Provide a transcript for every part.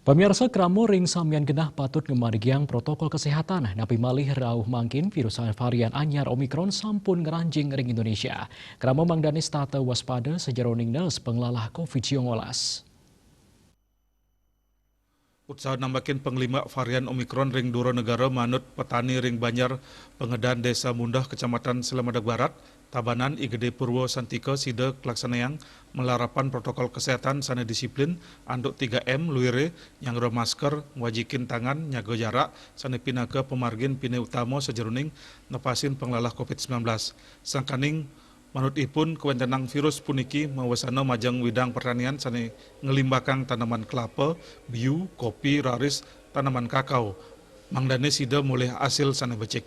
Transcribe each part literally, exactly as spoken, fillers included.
Pamiarsa, krama ring samian genah patut ngamargiang protokol kesehatan, napi malih rauh mangkin virus varian anyar Omicron sampun ngranjing ring Indonesia. Krama mangdané setata waspada sajeroning neles panglalah covid sembilan belas. Usaha nambakin panglimbak varian Omicron ring dura negara manut petani ring Banjar Pangedan, Desa Mundah, Kecamatan Selamedag Barat, Tabanan, I G D Purwa Santika sida kalaksanayang malarapan protokol kesehatan sané disiplin antuk tiga M luiré, nyanggra masker, ngwajikin tangan, nyaga jarak, sané pinaka pamargin pinih utama sajeroning nepasin panglalah covid sembilan belas. Sangkaning manut ipun, kawéntenan virus puniki mawasana majeng widang pertanian sané nglimbakang taneman kelapa, biu, kopi, raris taneman kakao. Mangdané sida molih asil sané becik.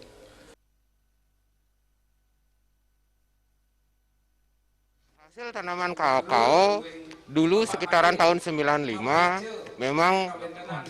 Hasil tanaman kakao dulu sekitaran tahun sembilan lima memang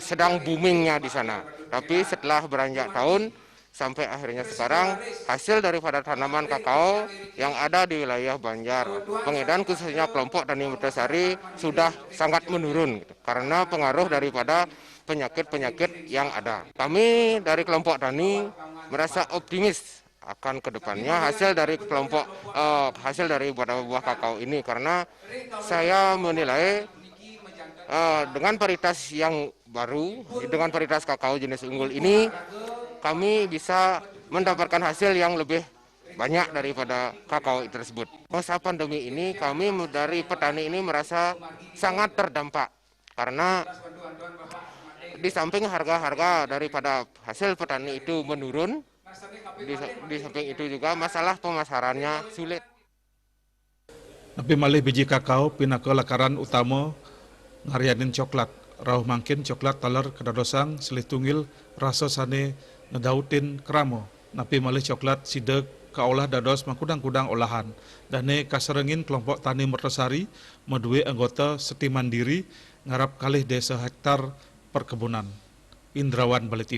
sedang boomingnya di sana. Tapi setelah beranjak tahun sampai akhirnya sekarang, hasil daripada tanaman kakao yang ada di wilayah Banjar Pangedan, khususnya kelompok tani Mertasari, sudah sangat menurun gitu, karena pengaruh daripada penyakit-penyakit yang ada. Kami dari kelompok tani merasa optimis akan kedepannya hasil dari kelompok eh, hasil dari buah, buah kakao ini, karena saya menilai eh, dengan varietas yang baru, dengan varietas kakao jenis unggul ini, kami bisa mendapatkan hasil yang lebih banyak daripada kakao tersebut. Masa pandemi ini, kami dari petani ini merasa sangat terdampak karena di samping harga-harga daripada hasil petani itu menurun, di, di samping itu juga masalah pemasarannya sulit. Napi malih biji kakao pinaka lakaran utama ngaryanin coklat. Rauh mangkin coklat taler kadadosang silih tunggil rasa sané nedautin krama. Napi malih coklat sida kaolah dados makudang-kudang olahan. Dané kasarengin kelompok tani Mertasari madué anggota Seti Mandiri ngarap kalih dasa hektar perkebunan. Indrawan Baliti.